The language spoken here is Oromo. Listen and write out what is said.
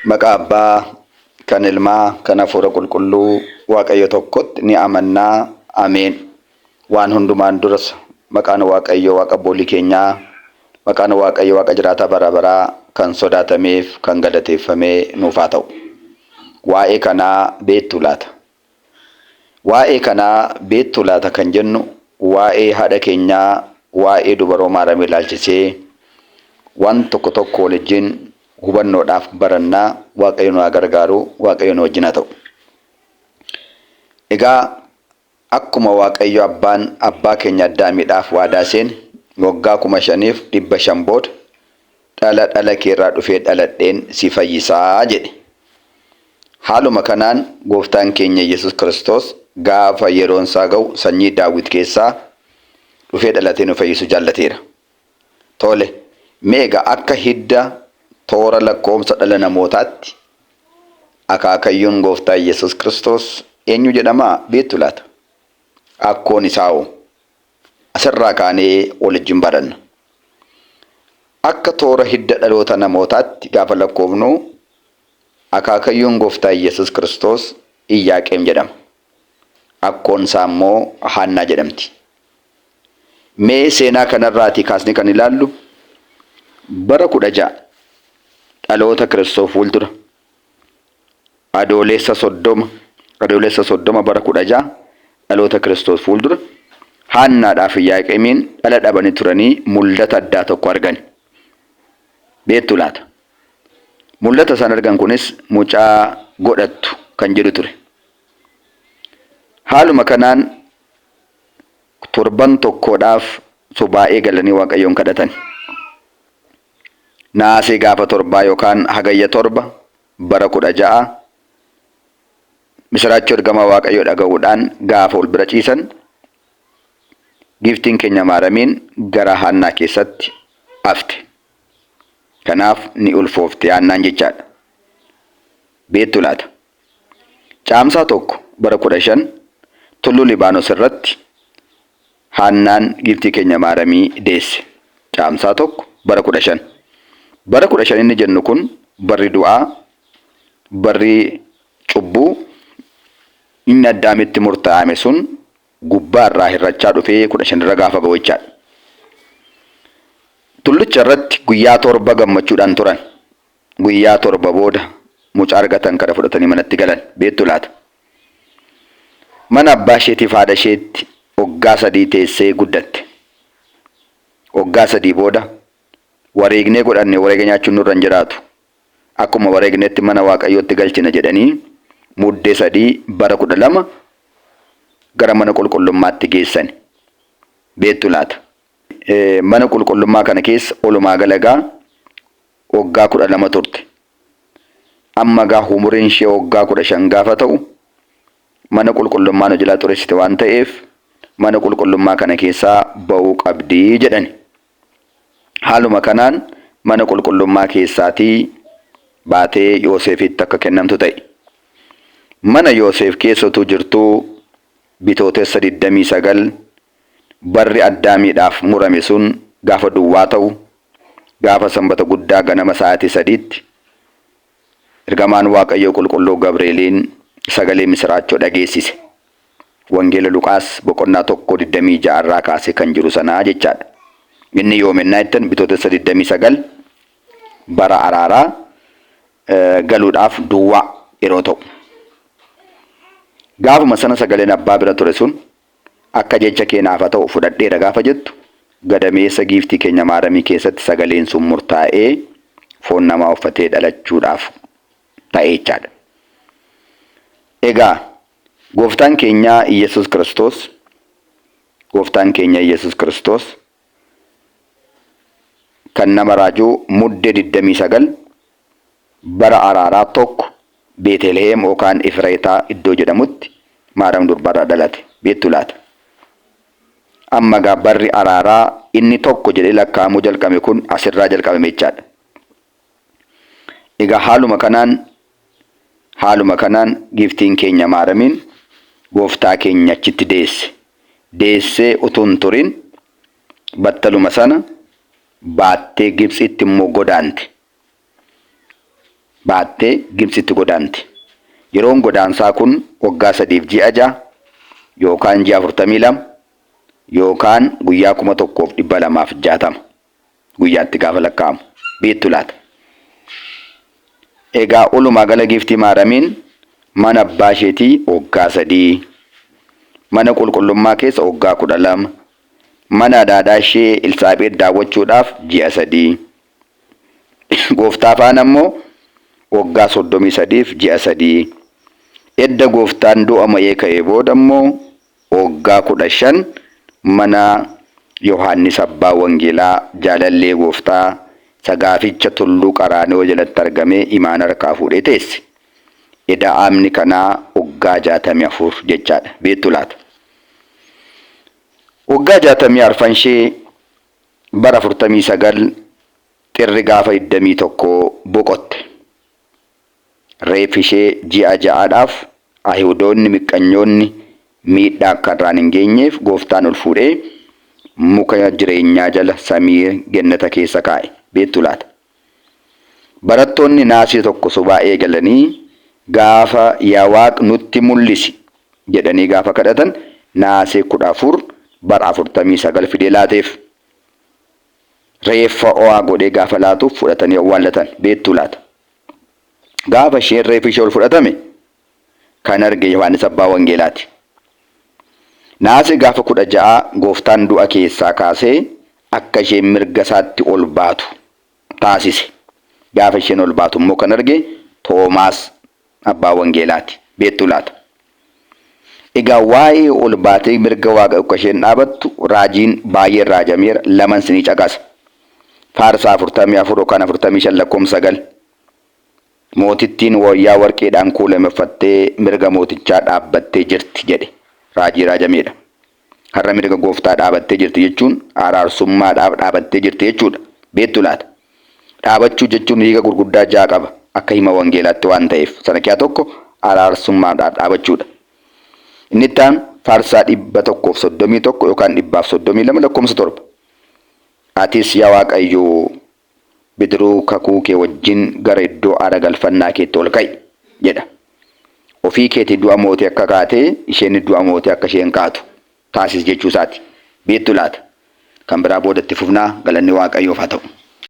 Maqaa Abbaa, kan Ilmaa, kan Hafuura Qulqulluu Waaqayyo tokkotti ni amannaa. Ameen. Waan hundumaan duras maqaan Waaqayyo Waaqa abboolii keenyaa, maqaan Waaqayyo Waaqa jiraataa bara baraa kan sodaatameef kan galateeffamee nuuf haa ta'u. Waa'ee kanaa beektuu laata? Waa'ee kanaa beektuu laata kan jennu waa'ee haadha keenyaa waa'ee dubaroo Maaramii ilaalchisee waan tokko tokko waliin hubannoodhaaf barannaa. Waaqayyo nu haa gargaaru, Waaqayyo nu wajjin haa ta'u. Egaa akkuma Waaqayyo abbaan abbaa keenya Addaamiidhaaf waadaa seene waggaa 5500 booda dhala dhala keerraa dhufee dhaladheen si fayyisaa jedhe. Haaluma kanaan gooftaan keenya Yesuus Kiristoos gaafa yeroon isaa ga'u sanyii Daawit keessaa dhufee dhalatee nu fayyisuu jaallateera. Tole, mee egaa akka hidda toora lakkoofsa dhala namootaatti akaakayyuun gooftaa Yesuus Kiristoos eenyu jedhamaa beektu laata? Akkoon isaa hoo? Asirraa kaanee waliin baranna. Akka toora hidda dhaloota namootaatti gaafa lakkoofnu akaakayyuun gooftaa Yesuus Kiristoos Iyyaaqeem jedhama. Akkoon isaa immoo Haannaa jedhamti. Mee seenaa kanarraatii kaasnee kan ilaallu bara 16 dhaloota Kiristoos fuuldura adoolessa 30 adoolessa 30 bara 16 dhaloota Kiristoos fuuldura Haannaadhaaf Iyyaaqeemiin dhala dhabanii turanii mul'ata addaa tokko argan. Beektu laata? Mul'ata isaan argan kunis mucaa godhattu kan jedhu ture. Haaluma kanaan torban tokkodhaaf subaa'ee galanii Waaqayyoon kadhatan. Naasee gaafa 7 yookaan hagayya 7 bara 16 misiraachoo ergamaa Waaqayyoo dhaga'uudhaan gaafa ol bira ciisan giiftiin keenya Maaramiin gara Haannaa keessatti hafte. Kanaaf ni ulfoofte Haannaan jechaadha. Beektu laata? Caamsaa 1 bara 15 tulluu Libaanos irratti Haannaan giiftii keenya Maaramii deesse. Caamsaa 1 bara 15. Bara 15 inni jennu kun barri du'aa, barri cubbuu inni Addaamitti murtaa'ame sun gubbaa irraa hir'achaa dhufee 15 irra gaafa ga'u jechaadha. Tullicha irratti guyyaa 7 gammachuudhaan turan. Guyyaa 7 booda mucaa argatan kana fudhatanii manatti galan. Beektu laata? Mana abbaa isheetiif haadha isheetti waggaa 3 teessee guddatte. Waggaa 3 booda wareegnee godhanne wareega nyaachuun nurra hin jiraatu. Akkuma wareegnetti mana Waaqayyootti galchina jedhanii Muddee 3 bara 12 gara mana qulqullummaatti geessani. Beektu laata? Mana qulqullummaa kana keessa olumaa gala egaa waggaa 12 turte. Amma egaa umuriin ishee waggaa 15 gaafa ta'u mana qulqullummaa nu jalaa xureessite waan ta'eef mana qulqullummaa kana keessaa ba'uu qabdi jedhani. Haaluma kanaan mana qulqullummaa keessaatii baatee Yoosefitti akka kennamtu ta'e. Mana Yoosef keessa utuu jirtuu Bitootessa 29 barri Addaamiidhaaf murame sun gaafa duwwaa ta'u gaafa Sanbata guddaa ganama sa'aatii 3tti ergamaan Waaqayyoo qulqulluu Gabreeliin sagalee misiraachoo dhageessise. Wangeela Luqaas boqonnaa 1 26 irraa kaasee kan jiru sanaa jechaadha. Inni yoomennaa jettan Bitootessa 29 bara araaraa galuudhaaf duwwaa yeroo ta'u. Gaafuma sana sagaleen abbaa bira ture sun akka jecha kee naaf haa ta'u fudhadheera gaafa jettu gadameessa giiftii keenya Maaramii keessatti sagaleen sun murtaa'ee foon namaa uffatee dhalachuudhaaf ta'e jechaadha. Egaa gooftaan keenya Iyyasuus Kiristoos gooftaan keenya Iyyasuus Kiristoos kan nama raajuu Muddee 29 bara araaraa 1 Beeteliheem yookaan Efreetaa iddoo jedhamutti Maaram durbarraa dhalate. Beektu laata? Amma egaa barri araaraa inni tokko jedhee lakkaa'amuu jalqabe kun asirraa jalqabame jechaadha. Egaa haaluma kanaan haaluma kanaan giiftiin keenya Maaramiin gooftaa keenya achitti deesse. Deessee utuu hin turin battaluma sana baattee Gibtsitti immoo godaante. baattee Gibtsitti godaante. Yeroon godaansaa kun waggaa sadiif ji'a 6 yookaan ji'a 42 yookaan guyyaa 1260 guyyaatti gaafa lakkaa'amu beektu laata? Egaa olumaa gala Giiftii Maaramiin mana abbaa isheetii waggaa 3, mana qulqullummaa keessa waggaa 12, mana adaadaa ishee Elsaabeet daawwachuudhaaf ji'a 3, Gooftaa faana immoo waggaa 33f ji'a 3, edda Gooftaan du'a mo'ee ka'ee booda immoo waggaa 15 mana Yohaannis Abbaa Wangeelaa jaalallee Gooftaa isa gaaficha tulluu Qaraaniyoo jalatti argamee imaana harkaa fuudhee teesse. Ida'amni kanaa waggaa 64 jechaadha. Beektu laata? Waggaa 64 ishee bara 49 Xirri gaafa 21 boqotte. Reeffi ishee ji'a ja'aadhaaf Ayihudoonni miqqanyoonni miidhaa akka irraan hin geenyeef Gooftaan ol fuudhee muka jireenyaa jala samii gennata keessa kaa'e. Beektuu laata? Barattoonni naasii tokko sobaa eegalanii gaafa yaa Waaq nutti mullisi jedhanii gaafa kadhatan naasee 14 bara 49 fidee laateef. Reeffa o'aa godhee gaafa laatuuf fudhatanii owwaallatan. Beektuu laata? Gaafa isheen reeffi ishee ol fudhatame kan arge Yohaannis Abbaa Wangeelaati. Naasee gaafa 16 gooftaan du'a keessaa kaasee akka isheen mirga isaatti ol baatu taasise. Gaafa isheen ol baatu immoo kan arge Toomaas Abbaa Wangeelaati. Beektuu laata? Egaa waa'ee ol baatee mirga Waaqa akka isheen dhaabattu raajiin baay'een raajameera laman sinii caqasa. Faarsaa 44 yookaan 45 lakkoofsa 9. Mootittiin wayyaa warqeedhaan kuulame uffattee mirga mootichaa dhaabbattee jirti jedhe raajii raajameedha. Har'a mirga gooftaa dhaabattee jirti jechuun araarsummaadhaaf dhaabattee jirti jechuudha. Beektu laata? Dhaabachuu jechuun hiika gurguddaa ja'a qaba akka hima wangeelaatti waan ta'eef. Sana keessaa tokko araarsummaadhaaf dhaabachuudha. Inni itti aanu Faarsaa 131 yookaan 132 lakkoofsa 7. Atis yaa Waaqayyo bidiruu kakuu kee wajjin gara iddoo aara galfannaa keetti ol ka'i jedha. Ofii keetii du'a mootee akka kaate isheen du'a mootee akka isheen kaatu taasisi jechuu isaati. Beektu laata? Kan biraa booda itti fufnaa galanni Waaqayyoof haa ta'u.